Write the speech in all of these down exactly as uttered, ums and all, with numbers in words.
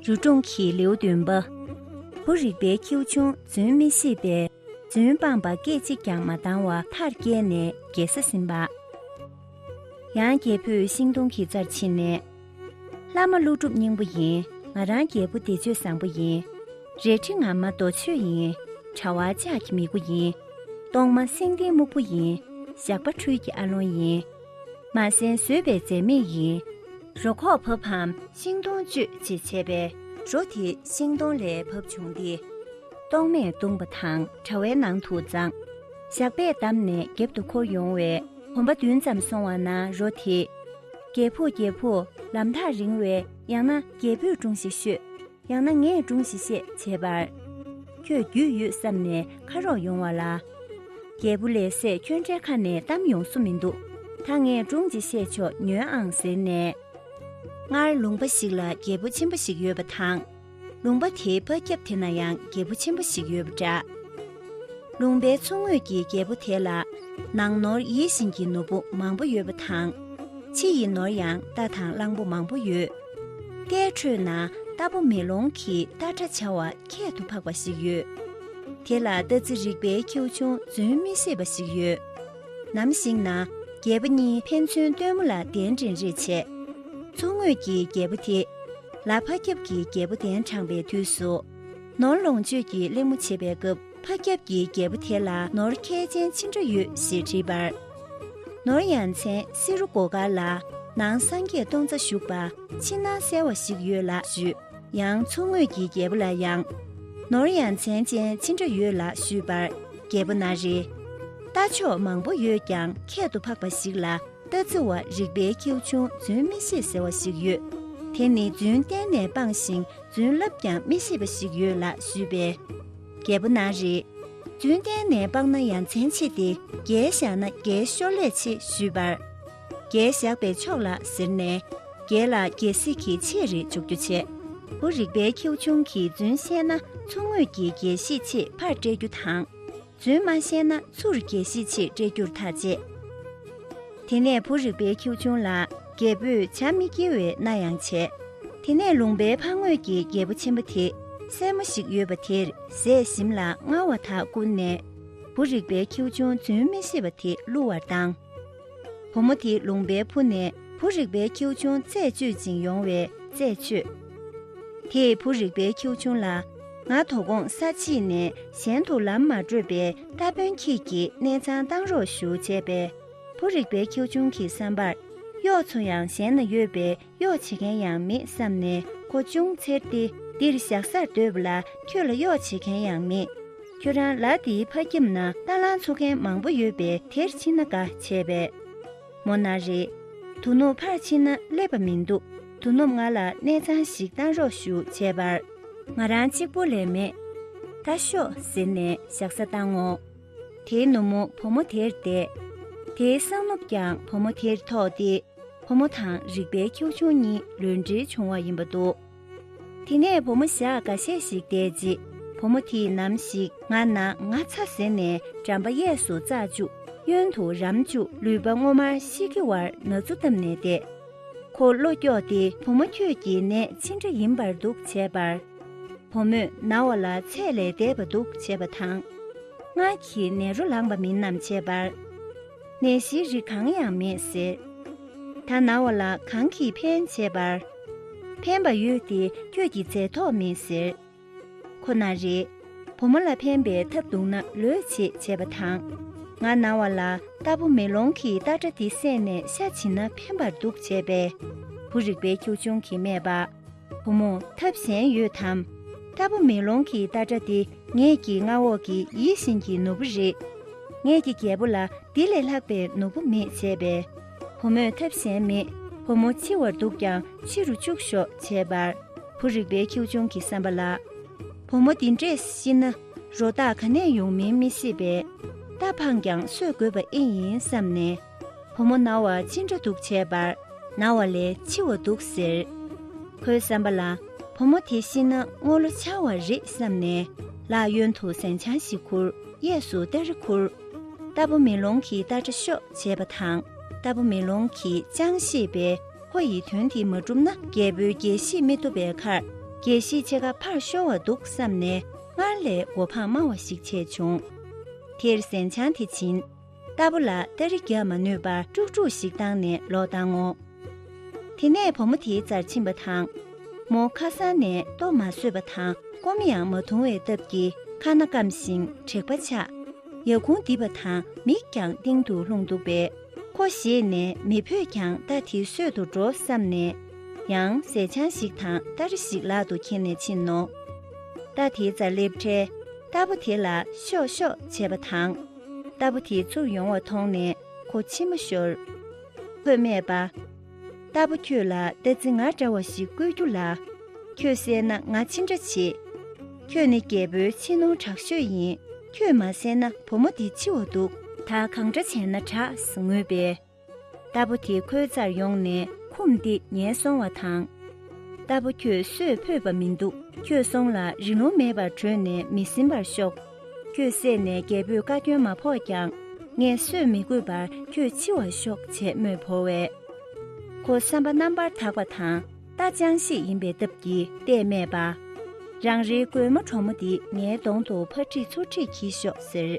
རུ་སྒྲུང་གི་ལེའུ་བདུན་པ། བུ་རིག་པའི་ཁྱེའུ་ཆུང་རྫུན་མི་ཤེས་པས། རྫུན་སྤངས་པ་སྐད་ཅིག་ཀྱང་མ་བཏང་བར་ཕར་བསྐྱལ་ནས་རྒྱལ་ས་ཟིན་པ། ཡང་རྒྱལ་བུས་ཤིང་སྡོང་གི་རྩར་ཕྱིན་ནས། བླ་མ་ཀླུ་སྒྲུབ་སྙིང་པོ་ཡིན། ང་རང་རྒྱལ་པོ་བདེ་སྤྱོད་བཟང་པོ་ཡིན། རལ་གྲི་ངར་མ་རྡོ་ཆོད་ཡིན། དྲ་བ་ལྕགས་ཀྱི་མི་དགུ་ཡིན། གཏོང་མ་སེང་ལྡེང་སྨུག་པོ་ཡིན། ཞགས་པ་འཕྲུལ་གྱི་ཨ་ལོང་ཡིན། མ་སྲན་བཟོས་པའི་རྫས་མེད་ཡིན། རོ་ཁོག་བབ་བམ་ཤིང་སྡོང་གཅོད་ཅེས་བྱས་པས། རོ་དེ་ཤིང་སྡོང་ལས་བབས་བྱུང་སྟེ། གཏོང་མས་བརྡུངས་པ་དང་དྲ་བའི་ནང་དུ་བརྫངས། ཞགས་པས་བསྡམས་ནས་རྒྱབ་ཏུ་འཁོར་ཡོང་བས། གོམ་པ་བདུན་ཙམ་སོང་བ་ན་རོ་དེས། རྒྱལ་བུ། རྒྱལ་བུ། ལམ་ཐག་རིང་བས། ཡང་ན་རྒྱལ་བུས་སྒྲུང་ཞིག་ཤོད། ཡང་ན་ངས་སྒྲུང་ཞིག་བཤད་ཅེས་པར། ཁྱོད་རྒྱུས་ཡོད་བསམ་ནས་ཁ་རོག་ཡོང་བ་ལ། རྒྱལ་པོ་ལས་སད། ཁྱོད་འདྲའི་ཁ་ནས་གཏམ་ཡོང་སུ་མི་འདུག་ད་ངས་སྒྲུང་ཅིག་བཤད་ཆོག་ཉོན་ཨང་ཟེར་ནས། སྔར་ལུང་པ་ཞིག་ལ་རྒྱལ་པོ་ཆེན་པོ་ཞིག་ཡོད་པ་དང་། ལུང་པ་དེའི་ཕ་ཁྱབ་དེ་ན་ཡང་རྒྱལ་པོ་ཆེན་པོ་ཞིག་ཡོད་པ་འདྲ། ལུང་པའི་མཚོ་ངོས་ཀྱི་རྒྱལ་པོ་དེ་ལ། ནང་ནོར་ཡིད་བཞིན་གྱི་ནོར་བུ་མང་པོ་ཡོད་པ་དང་། ཕྱི་ཡི་ནོར་ཡང་རྟ་དང་གླང་པོ་མང་པོ་ཡོད། རྟའི་ཁྲོད་ན་རྟ་ཕོ་མེ་ལོང་གི་རྟ་ཁྲ་བྱ་བ་ཁྱད་དུ་འཕགས་པ་ཞིག་ཡོད། དེ་ལ་རྟ་རྫི་རིག་པའི་ཁྱེའུ་ཆུང་རྫུན་མི་ཤེས་པ་ཞིག་ཡོད། ནམ་ཞིག་ན་རྒྱལ་པོ་གཉིས་ཕན་ཚུན་སྟོན་མོ་ལ་གདན་འདྲེན་རེས་བྱས། མཚོ་ངོས་ཀྱི་རྒྱལ་པོ་དེ་ལ་ཕ་ཁྱབ་ཀྱི་རྒྱལ་པོ་གདན་དྲངས་པའི་དུས་སུ། ནོར་ལོངས་སྤྱོད་ཀྱི་གླེང་མོ་བྱེད་པའི་སྐབས། ཕ་ཁྱབ་ཀྱི་རྒྱལ་པོ་དེ་ལ་ནོར་ཁལ་ཅན་ཅི་འདྲ་ཡོད་ཞེས་དྲིས་པར། ནོར་ཡ་མཚན་བསེ་རུ་སྒོ་དཀར་ལ། ནང་སངས་རྒྱས་སྟོང་རྩ་བཞུགས་པ། ཕྱི་ནང་གསལ་བ་ཞིག་ཡོད་ལགས་ཞུས། ཡང་མཚོ་ངོས་ཀྱི་རྒྱལ་པོ་ལ་ཡང་། ནོར་ཡ་མཚན་ཅན་ཅི་འདྲ་ཡོད་ལགས་ཞུས་པར། རྒྱལ་པོ་ན་རེ། རྟ་མཆོག་མང་པོ་ཡོད་ཀྱང་ཁྱད་དུ་འཕགས་པ་ཞིག་ལ། རྟ་རྫི་བ་རིག་པའི་ཁྱེའུ་ཆུང་རྫུན་མི་ཤེས་ཟེར་བ་ཞིག་ཡོད། དེ་ནི་རྫུན་གཏན་ནས་སྤངས་ཤིང་རྫུན་ལབ་ཀྱང་མི་ཤེས་པ་ཞིག་ཡོད་ལགས་ཞུས་པས། རྒྱལ་པོ་ན་རེ། རྫུན་གཏན་ནས་སྤངས་ན་ཡ་མཚན་ཆེ་སྟེ། རྒྱལ་བཞག་ན་རྒྱལ་ཤོར་ལས་ཆེ་ཞུས་པར། རྒྱལ་བཞག་པས་ཆོག་ལགས་ཟེར་ནས། རྒྱལ་ལ་རྒྱལ་སྲིད་ཀྱི་ཆེད་རེ་འཇོག་རྒྱུ་བྱས། བུ་རིག་པའི་ཁྱེའུ་ཆུང་གིས་རྫུན་བཤད་ན་མཚོ་ངོས་ཀྱི་རྒྱལ་གཞིས་ཆེད་ཕར་སྤྲད་རྒྱུ་དང་། རྫུན་མ་བཤད་ན་ཚུར་རྒྱལ་གཞིས་ཆེད་སྤྲད་རྒྱུར་ཐག་བཅད། དེ་ནས་བུ་རིག་པའི་ཁྱེའུ་ཆུང་ལ་རྒྱལ་པོས་བྱ་མི་སྐྱེལ་བའི་མནའ་ཡང་བྱས། དེ་ནས་ལུང་པའི་ཕ་ངོས་ཀྱི་རྒྱལ་པོ་ཆེན་པོ་དེ་སྲས་མོ་ཞིག་ཡོད་པ་དེར་ཟས་ཞིམ་ལ་མངར་བ་དག་བསྐུར་ནས། བུ་རིག་པའི་ཁྱེའུ་ཆུང་རྫུན་མི་ཤེས་པ་དེ་བསླུ་བར་བཏང་། བུ་མོ་དེ་ལུང་པའི་ཕུ་ནས་བུ་རིག་པའི་ཁྱེའུ་ཆུང་རྩད་གཅོད་ཅིང་ཡོང་བས་རྩད་ཆོད། དེས་བུ་རིག་པའི་ཁྱེའུ་ཆུང་ལ། ང་དོ་དགོང་ས་ཕྱིས་ནས་གཞན་དུ་ལམ་མ་བགྲོད་པའི་རྟ་དཔོན་ཁྱེད་ཀྱིས་གནས་ཚང་བཏང་རོགས་ཞུ་བྱས་པས། བུ་རིག་པའི་ཁྱེའུ་ཆུང་གི་བསམ་པར། གཡོག་ཚོ་ཡང་གཞན་ན་ཡོད་པས་གཡོག་བྱེད་མཁན་ཡང་མེད་བསམ་ནས་ཁོ་ཅུང་འཚེར་ཏེ། འདིར་བཞག་སར་སྡོད་པ་ལ་ཁྱོད་ལ་གཡོག་བྱེད་མཁན་ཡང་མེད། ཁྱོད་རང་ལ་འདིའི་ཕ་ཁྱིམ་ན་རྟ་གླང་འཚོ་མཁན་མང་པོ་ཡོད་པས་དེར་ཕྱིན་ན་དགའ་བྱས་པས། མོ་ན་རེ། དོ་ནུབ་ཕར་ཕྱིན་ན་སླེབས་པ་མི་འདུག་དོ་ནུབ་ང་ལ་གནས་ཚང་ཞིག་བཏང་རོགས་ཞུ་བྱས་པར། ང་རང་གཅིག་པོ་ལས་མེད། ད་ཤོག་ཟེར་ནས་བཞག་ས་བཏང་ངོ་། དེའི་ནུབ་མོ་བུ་མོ་དེར་བསྡད། དེའི་སང་ནུབ་ཀྱང་བུ་མོ་དེར་ཐོགས་ཏེ། བུ་མོ་དང་རིག་པའི་ཁྱེའུ་ཆུང་གཉིས་ལུས་འབྲེལ་བྱུང་བ་ཡིན་པ་འདུག་དེ་ནས་བུ་མོ་ཞག་འགའ་ཤས་ཤིག་བསྡད་རྗེས། བུ་མོ་དེས་ནམ་ཞིག་ང་ན་ང་ཚ་ཟེར་ནས་འགྲམ་པ་གཡས་སུ་བཙག་བཅུག་གཡོན་དུ་རམ་བཅུག་ལུས་པ་སྔོ་དམར་ཤི་གི་བར་ན་ཚུ་བཏབ་ནས་བསྡད། ཁོ་བློ་སྐྱོ་སྟེ་བུ་མོ་ཁྱོད་ཀྱི་ནད་ཅི་འདྲ་ཡིན་པར་འདུག་བྱས་པར། བུ་མོས་ན་བ་ལ་ཚད་ལས་འདས་པ་འདུག་བྱས་པ་དང་། ང་གིས་ནད་རོ་ལངས་པ་མིན་ནམ་བྱས་པར། ནད་གཞིའི་རིགས་གང་ཡང་མེད་ཟེར། ད་ན་བ་ལ་གང་གིས་ཕན་བྱས་པར། ཕན་པ་ཡོད་དེ་ཁྱོད་ཀྱི་རྫས་ཐོགས་མེད་ཟེར། ཁོ་ན་རེ། བུ་མོ་ལ་ཕན་པའི་ཐབས་འདུག་ན་ལོས་བྱེད་བྱས་པ་དང་། ང་ན་བ་ལ་རྟ་ཕོ་མེ་ལོང་གི་རྟ་ཁྲ་དེ་བསད་ནས་ཤ་བྱིན་ན་ཕན་པར་འདུག་བྱས་པས། བུ་རིག་པའི་ཁྱེའུ་ཆུང་གིས་སྨྲས་པ། བུ་མོ་ཐབས་གཞན་ཡོད་དམ། རྟ་ཕོ་མེ་ལོང་གི་རྟ་ཁྲ་དེ་ངེད་ཀྱི་མངའ་འོག་གི་ཡིད་བཞིན་གྱི་ནོར་བུ་རེད། ངེད་ཀྱི་རྒྱལ་པོ་ལ་འདི་ལས་ལྷག་པའི་ནོར་བུ་མེད་བྱས་པས། བུ་མོས་ཐབས་གཞན་མེད། བུ་མོ་འཆི་བར་འདུག་ཀྱང་འཆི་རུ་བཅུག་ཤོག་བྱས་པར། བུ་རིག་པའི་ཁྱེའུ་ཆུང་གི་བསམ་པ་ལ། བུ་མོ་འདི་འདྲས་ཤི་ན་རོ་བདག་ག་ནས་ཡོང་མིན་མི་ཤེས་པས། རྟ་འཕངས་ཀྱང་གསོད་དགོས་པ་ཨེ་ཡིན་བསམ་ནས། བུ་མོ་ན་བ་ཅི་འདྲ་འདུག་བྱས་པར། ན་བ་ལས་འཆི་བ་འདུག་ཟེར། ཁོའི་བསམ་པ་ལ། བུ་མོ་དེ་ཤི་ན་སྔོ་ལོ་འཆར་བ་རེད་བསམ་ནས། ལག་གཡོན་དུ་ཟན་ཆང་ཞིག་ཁུར། གཡས་སུ་སྟ་རེ་ཁུར། རྟ་ཕོ་མེ་ལོང་གི་རྟ་ཁྲ་ཤོག་བྱས་པ་དང་། རྟ་ཕོ་མེ་ལོང་གིས་ཅང་ཤེས་པས། ཁོ་ཡི་དོན་དེ་མ་འགྲུབ་ན་རྒྱལ་པོའི་རྒྱལ་གཞིས་མི་ཐུབ་པའི་ཁར། རྒྱལ་སྲིད་ཕྱེད་ཀ་ཕར་ཤོར་བ་འདུག་བསམ་ནས་སྔར་ལས་མགོ་འཕང་དམའ་བ་ཞིག་བྱས་བྱུང་། དེར་ཟན་ཆང་དེ་བྱིན། རྟ་ཕོ་ལ་སྟ་རི་རྒྱག་མ་ནུས་པར་དཀྲུག་དཀྲུག་ཞིག་བཏང་ནས་ལོག་བཏང་ངོ་། དེ་ནས་བུ་མོ་དེའི་རྩར་ཕྱིན་པ་དང་། མོ་ཁ་སང་ནས་ལྟོ་མ་ཟོས་པ་དང་སྐོམ་ཡང་མ་འཐུང་བའི་སྟབས་ཀྱིས་ཁ་སྣ་སྐམ་ཞིང་དྲེག་པ་ཆགས། ཡ་གུང་རྡིབ་པ་དང་མིག་ཀྱང་སྟེང་དུ་ལྷུང་འདུག་པས། ཁོ་ཞེད་ནས་མི་ཕོད་ཀྱང་རྟ་དེ་གསོད་དུ་འགྲོ་བསམ་ནས། ཡང་ཟས་ཆང་ཞིག་དང་སྟ་རི་ཞིག་ལག་ཏུ་འཁྱེར་ནས་ཕྱིན་ནོ། རྟ་དེའི་རྩར་སླེབས་འཕྲལ། རྟ་ཕོ་དེ་ལ་ཤོག་ཤོག་བྱས་པ་དང་། རྟ་ཕོ་དེ་ཚུར་ཡོང་བ་མཐོང་ནས་ཁོ་མཆི་མ་ཤོར། ཁོས་སྨྲས་པ། རྟ་ཕོ་ཁྱོད་ལ་རྟ་རྫི་ང་འདྲ་བ་ཞིག་བསྐོས་རྒྱུ་ལ། ཁྱོད་བསད་ན་ང་ཅི་འདྲ་བྱེད། ཁྱོད་ནི་རྒྱལ་པོའི་ཕྱི་ནོར་དྲག་ཤོས་ཡིན། ཁྱོད་མ་བསད་ན་བུ་མོ་འདི་འཆི་བ་འདུག་ད་གང་འདྲ་བྱས་ན་དྲག་ངུས་པས། རྟ་ཕོ་དེ་ཁོའི་རྩར་ཡོང་ནས་ཁུམས་ཏེ་ཉལ་སོང་བ་དང་། རྟ་ཕོ་ཁྱོད་གསོད་ཕོད་པ་མི་འདུག་ཁྱོད་སོང་ལ་རི་ལུང་མེད་པར་བྲོས་ནས་མི་ཟིན་པར་ཤོག་ཁྱོད་བསད་ནས་རྒྱལ་པོས་བཀའ་བཀྱོན་མ་ཕོག་ཀྱང་ངས་གསོད་མི་དགོས་པར་ཁྱོད་འཆི་བར་ཤོག་ཅེས་དམོད་བོར་བས། ཁོ་བསམ་པ་རྣམ་པར་དག་པ་དང་རྟ་ཅང་ཤེས་ཡིན་པའི་སྟབས་ཀྱིས་རྟས་སྨྲས་པ། རང་རེའི་རྒོད་མ་གྲོག་མོ་འདི་ངའི་གདོང་དུ་ཕར་ཁྲིད་ཚུར་ཁྲིད་གྱིས་ཤོག་ཟེར།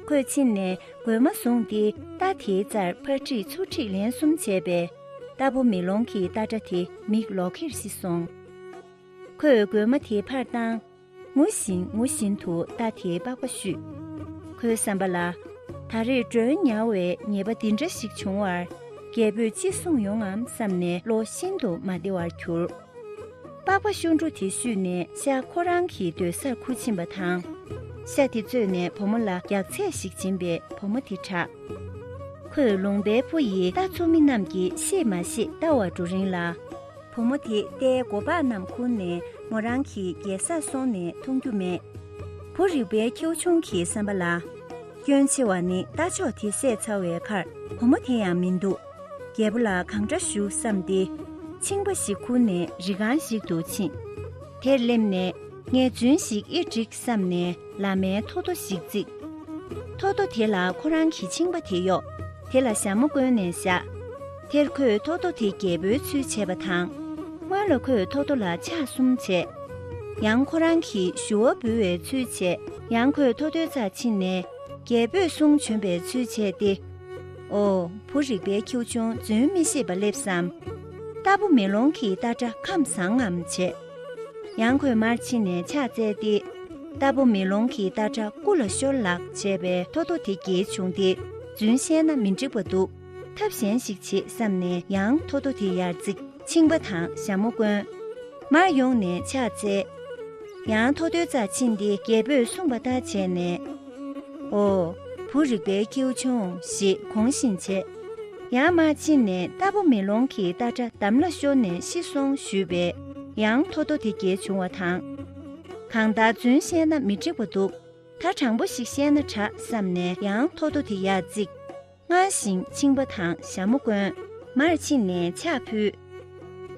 ཁོས་ཕྱིན་ནས་རྒོད་མ་བཟུང་སྟེ་རྟ་དེའི་རྩར་ཕར་ཁྲིད་ཚུར་ཁྲིད་ལན་གསུམ་བྱས་པས། རྟ་ཕོ་མེ་ལོང་གི་རྟ་སྒྲ་དེ་མིག་ལོག་ཁེར་ཤི་སོང་། ཁོས་རྒོད་མ་དེ་ཕར་བཏང་། ངུ་བཞིན་ངུ་བཞིན་དུ་རྟ་དེའི་པགས་པ་བཤུས། ཁོའི་བསམ་པ་ལ། ད་རེས་མགྲོན་ཉར་བའི་ཉེས་པ་འདི་འདྲ་ཞིག་བྱུང་བར། རྒྱལ་པོས་ཅི་གསུང་ཡོང་ངམ་བསམ་ནས་བློ་ཤིན་ཏུ་མ་བདེ་བར་གྱུར། པགས་པ་གཤོག་འབྲུ་དེ་བཤུས་ནས་ཤ་ཁོ་རང་གི་སྡོད་སར་འཁུར་ཕྱིན་པ་དང་། ཤ་དེ་བཙོས་ནས་བུ་མོ་ལ་རྒྱགས་ཚད་ཞིག་བྱིན་པས་བུ་མོ་དེ་དྲག་ཁོས་ལུང་པའི་བུ་ཡི་རྟ་འཚོ་མི་རྣམས་ཀྱིས་ཤེས་མ་ཤེས་ལྟ་བར་འགྲོ་རིང་ལ། བུ་མོ་དེས་རྟའི་སྒོ་པགས་རྣམས་ཁུར་ནས་མོ་རང་གི་རྒྱལ་སར་སོང་ནས་མཐོང་རྒྱུ་མེད། བུ་རིག་པའི་ཁྱེའུ་ཆུང་གི་བསམ་པ་ལ། སྐྱོན་ཆེ་བ་ནི་རྟ་མཆོག་དེ་བསད་ཚར་བའི་ཁར་བུ་མོ་དེ་ཡང་མི་འདུག་རྒྱལ་པོ་ལ་གང་འདྲ་ཞུ་བསམ་སྟེ། ཆིང་པ་ཞིག་ཁུར་ནས་རི་སྒང་ཞིག་ཏུ་ཕྱིན། དེར་སླེབས་ནས་ངས་རྫུན་ཞིག་ཨེ་འགྲིག་བསམ་ནས་ལ་མའི་ཐོ་ཐོ་ཞིག་བརྩིགས། ཐོ་ཐོ་དེ་ལ་ཁོ་རང་གི་ཆིང་པ་དེ་གཡོགས། དེ་ལ་ཞྭ་མོ་བསྐོན་ནས་བཞག་དེར་ཁོས་ཐོ་ཐོ་དེ་རྒྱལ་པོའི་ཚུལ་བྱས་པ་དང་། སྔོན་ལ་ཁོས་ཐོ་ཐོ་ལ་ཕྱག་གསུམ་བྱས། ཡང་ཁོ་རང་གིས་ཞུ་བ་འབུལ་བའི་ཚུལ་བྱས། ཡང་ཁོས་ཐོ་ཐོའི་རྩར་ཕྱིན་ནས་རྒྱལ་པོས་གསུང་བྱོན་པའི་ཚུལ་བྱས་ཏེ། ཨོ། བུ་རིག་པའི་ཁྱེའུ་ཆུང་རྫུན་མི་ཤེས་པ་སླེབས་སམ། རྟ་ཕོ་མེ་ལོང་གི་རྟ་སྒྲ་ཁམས་བཟང་ངམ་བྱས། ཡང་ཁོས་མར་ཕྱིན་ནས་ཕྱག་བཙལ་ཏེ། རྟ་ཕོ་མེ་ལོང་གི་རྟ་སྒྲ་རྐུ་ལ་ཤོར་ལགས་བྱས་པས་ཐོ་ཐོ་དེ་དགྱེས་བྱུང་སྟེ། རྫུན་བཤད་ན་མི་འགྲིག་པ་འདུག་ཐབས་གཞན་ཞིག་བྱེད་བསམ་ནས་ཡང་ཐོ་ཐོ་དེ་ཡར་བརྩིགས། ཆིང་པ་དང་ཞྭ་མོ་བསྐོན། མར་ཡོང་ནས་ཕྱག་བཙལ། ཡང་ཐོ་ཐོའི་རྩར་ཕྱིན་ཏེ་རྒྱལ་པོས་གསུངས་པ་ལྟར་བྱས་ནས། ཨོ། བུ་རིག་པའི་ཁྱེའུ་ཆུང་ཞེས་གོང་བཞིན་བྱས། ཡང་མར་ཕྱིན་ནས་རྟ་ཕོ་མེ་ལོང་གི་རྟ་སྒྲ་འདམ་ལ་ཤོར་ནས་ཤི་སོང་ཞུས་པས། ཡང་ཐོ་ཐོ་དེ་དགྱེས་བྱུང་བ་དང་། གང་ལྟར་རྫུན་བཤད་ན་མི་འགྲིག་པ་འདུག་ད་དྲང་པོ་ཞིག་བཤད་ན་དྲག་བསམ་ནས་ཡང་ཐོ་ཐོ་དེ་ཡར་བརྩིགས། སྔར་བཞིན་ཆིང་པ་དང་ཞྭ་མོ་བསྐོན། མར་ཕྱིན་ནས་ཕྱག་ཕུལ།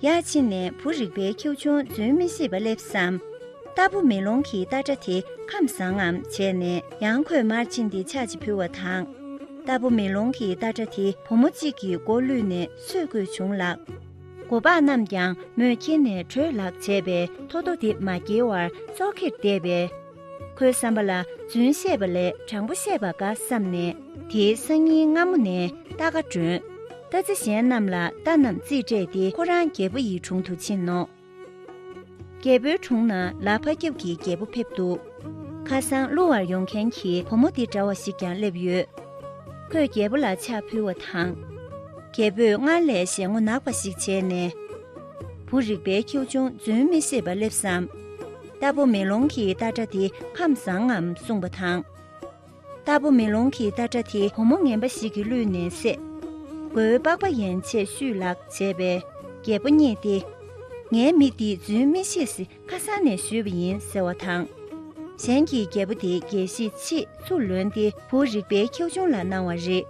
ཡར་ཕྱིན་ནས་བུ་རིག་པའི་ཁྱེའུ་ཆུང་རྫུན་མི་ཤེས་པ་སླེབས་སམ། རྟ་ཕོ་མེ་ལོང་གི་རྟ་སྒྲ་དེ་ཁམས་བཟང་ངམ་བྱས་ནས་ཡང་ཁོས་མར་ཕྱིན་ཏེ་ཕྱག་ཅིག་ཕུལ་བ་དང་། རྟ་ཕོ་མེ་ལོང་གི་རྟ་སྒྲ་དེ་བུ་མོ་གཅིག་གི་མགོ་བླུད་ནས་གསོད་དགོས་བྱུང་ལགས། སྒོ་པགས་རྣམས་ཀྱང་མོས་ཁྱེར་ནས་བྲོས་ལགས་བྱས་པས་ཐོ་ཐོ་དེ་མ་འགྱེལ་བར་བཙོག་ཁེར་བསྡད་པས། ཁོའི་བསམ་པ་ལ་རྫུན་བཤད་པ་ལས་དྲང་པོ་བཤད་པ་དགའ་བསམ་ནས། དེའི་སང་ཉིན་སྔ་མོ་ནས་རྟ་སྒ་སྒྲོན། རྟ་རྩི་གཞན་རྣམས་ལ་རྟ་རྣམས་རྩིས་སྤྲད་དེ་ཁོ་རང་རྒྱལ་པོ་ཡི་དྲུང་དུ་ཕྱིན་ནོ། རྒྱལ་པོའི་དྲུང་ན་ལ་ཕ་སྐྱབས་ཀྱི་རྒྱལ་པོ་ཕེབས་འདུག་ཁ་སང་བསླུ་བར་ཡོང་མཁན་གྱི་བུ་མོ་འདི་འདྲ་བ་ཞིག་ཀྱང་སླེབས་ཡོད། ཁོས་རྒྱལ་པོ་ལ་ཕྱག་ཕུལ་བ་དང་། རྒྱལ་པོས་སྔར་ལས་ཞལ་ངོ་ནག་པ་ཞིག་བྱས་ནས། བུ་རིག་པའི་ཁྱེའུ་ཆུང་རྫུན་མི་ཤེས་པ་སླེབས་སམ། རྟ་ཕོ་མེ་ལོང་གི་རྟ་སྒྲ་དེ་ཁམས་བཟང་ངམ་གསུངས་པ་དང་། རྟ་ཕོ་མེ་ལོང་གི་རྟ་སྒྲ་དེ་བུ་མོ་ངན་པ་ཞིག་གིས་བླུས་ནས་བསད། མགོའི་པགས་པ་ཡན་ཆད་བཤུས་ལགས་བྱས་པས། རྒྱལ་པོ་མཉེས་ཏེ། ངའི་མི་འདིས་རྫུན་མི་ཤེས་ཟེར་ཁ་སང་ནས་ཞུས་པ་ཡིན་ཟེར་བ་དང་། གཞན་གྱིས་རྒྱལ་པོ་དེ་རྒྱལ་གཞིས་ཕྱིས་ཚུར་ལོན་ཏེ་བུ་རིག་པའི་ཁྱེའུ་ཆུང་ལ་གནང་བ་རེད།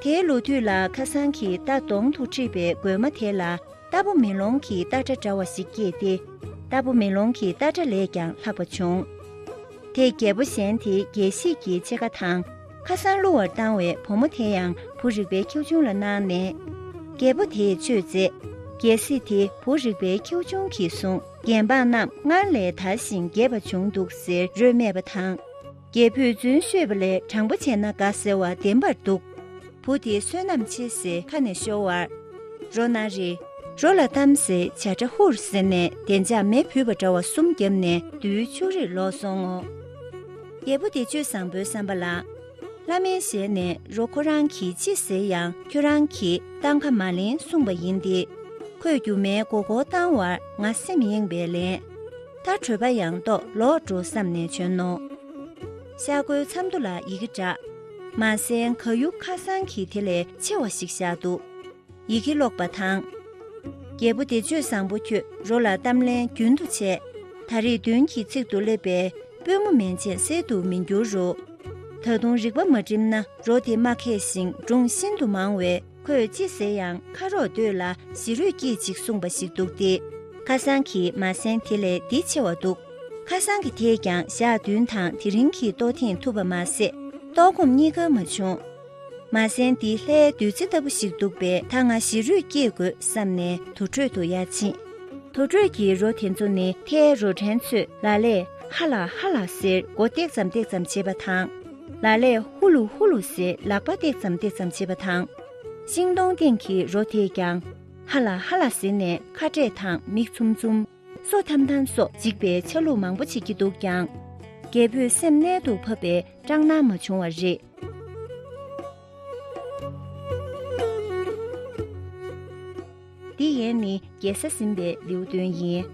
དེའི་ལོ་དུས་ལ་ཁ་སང་གི་རྟ་གདོང་དུ་ཁྲིད་པའི་རྒོད་མ་དེ་ལ་རྟ་ཕོ་མེ་ལོང་གི་རྟ་སྒྲ་འདྲ་བ་ཞིག་སྐྱེས་ཏེ། རྟ་ཕོ་མེ་ལོང་གི་རྟ་སྒྲ་ལས་ཀྱང་ལྷག་པ་བྱུང་། དེས་རྒྱལ་པོ་གཞན་དེ་རྒྱལ་སྲིད་ཀྱི་ཕྱེད་ཀ་དང་། ཁ་སང་བསླུ་བར་བཏང་བའི་བུ་མོ་དེ་ཡང་བུ་རིག་པའི་ཁྱེའུ་ཆུང་ལ་གནང་ནས། རྒྱལ་པོ་དེས་ཆོས་མཛད། རྒྱལ་སྲིད་དེ་བུ་རིག་པའི་ཁྱེའུ་ཆུང་གིས་བཟུང་ རྒྱལ་འབངས་རྣམས་སྔར་ལས་དར་ཞིང་རྒྱས་པ་བྱུང་འདུག་ཟེར་རོས་སྨྲས་པ་དང་། རྒྱལ་བུས་རྫུན་ཤོད་པ་ལས་དྲང་པོ་བྱས་ན་དགའ་ཟེར་བ་བདེན་པར་འདུག་བུ་དེ་བསོད་ནམས་ཆེ་ཟེར་ཁ་ནས་ཤོར་བར། རོ་ན་རེ། རོ་ལ་གཏམ་ཟེར་བྱ་ཁྲ་ཧུར་ཟེར་ནས་བདེ་འཇགས་མེ་བུས་པ་འདྲ་བ་གསུམ་བརྒྱབ་ནས་བདུད་ཕྱུགས་རིར་ལོག་སོང་ངོ་། རྒྱལ་པོ་བདེ་སྤྱོད་བཟང་པོའི་བསམ་པ་ལ། བླ་མའི་ཞལ་ནས་རོ་ཁོ་རང་གིས་ཅི་ཟེར་ཡང་ཁྱོད་རང་གིས་གཏང་ཁ་མ་ལེན་གསུངས་པ་ཡིན་ཏེ། ཁོས་རྒྱུ་མའི་མགོ་སྐོར་བཏང་བར་ང་སེམས་གཡེངས་པས་ལན། ད་གྲོད་པ་ཡང་ལྟོགས་ལོག་འགྲོ་བསམ་ནས་བྱོན་ནོ། ཤ་ཁོའི་མཚམས་དུ་ལ་ཡི་གེ་འདྲ། མ་གསན་ག་ཡུ་ཁ་སང་གི་དེ་ལས་ཆེ་བ་ཞིག་བཞག་འདུག་ཡི་གེ་ཀློག་པ་དང་། རྒྱལ་པོ་བདེ་སྤྱོད་བཟང་པོ་ཁྱོད་རོ་ལ་གཏམ་ལན་རྒྱུན་དུ་བྱས། ད་རེས་མདུན་གྱི་ཚིག་ཏུ་སླེབས་པའི་པུས་མོ་མན་ཆད་གསེར་དུ་མི་འགྱུར་རོ། ད་དུང་རིག་པ་མ་བསྒྲིམས་ན་རོ་དེ་མ་མཁས་ཤིང་སྒྲུང་ཤིན་ཏུ་མང་བས་ཁོས་ཅི་ཟེར་ཡང་ཁ་རོག་སྟོད་ལ་ཞི་རུས་སྐྱེས་ཅིག་གསུངས་པ་ཞིག་འདུག་སྟེ། ཁ་སང་གི་མ་གསན་དེ་ལས་འདི་ཆེ་བ་འདུག་ཁ་སང་གི་དེས་ཀྱང་ཞག་བདུན་དང་དེ་རིང་གི་ལྟོ་ཐེངས་ཐུབ་པ་མ་ཟད་ལྟོགས་སྐོམ་གཉིས་ཀ་མ་བྱུང་། མ་གསན་འདི་ལྷའི་བདུད་རྩི་ལྟ་བུ་ཞིག་འདུག་པས་ད་ང་ཞི་རུས་སྐྱེས་དགོས་བསམ་ནས་དུར་ཁྲོད་དུ་ཡར་ཕྱིན། དུར་ཁྲོད་ཀྱི་རོ་དེ་ཚོ་ནི་ལྷའི་རོ་བྲན་ཚོས་ལ་ལས་ཧ་ལ་ཧ་ལ་ཟེར་མགོ་ཏེག་ཙམ་ཏེག་ཙམ་བྱེད་པ་དང་། ལ་ལས་ཧུ་ལུ་ཧུ་ལུ་ཟེར་ལག་པ་ཏེག་ཙམ་ཏེག་ཙམ་བྱེད་པ་དང་། ཤིང་སྡོང་སྟེང་གི་རོ་དེས་ཀྱང་ཧ་ལ་ཧ་ལ་ཟེར་ནས་ཁ་བྲལ་དང་མིག་ཚུམ་ཚུམ། སོ་ཐམ་ཐམ་སོགས་འཇིགས་པའི་ཆ་ལུགས་མང་པོ་བྱེད་ཀྱི་འདུག་ཀྱང་། རྒྱལ་པོས་སེམས་རྣལ་དུ་ཕབ་པས་སྐྲག་སྣང་མ་བྱུང་བ་རེད། འདི་ཡན་ནི་རྒྱལ་ས་ཟིན་པའི་ལེའུ་བདུན་ཡིན།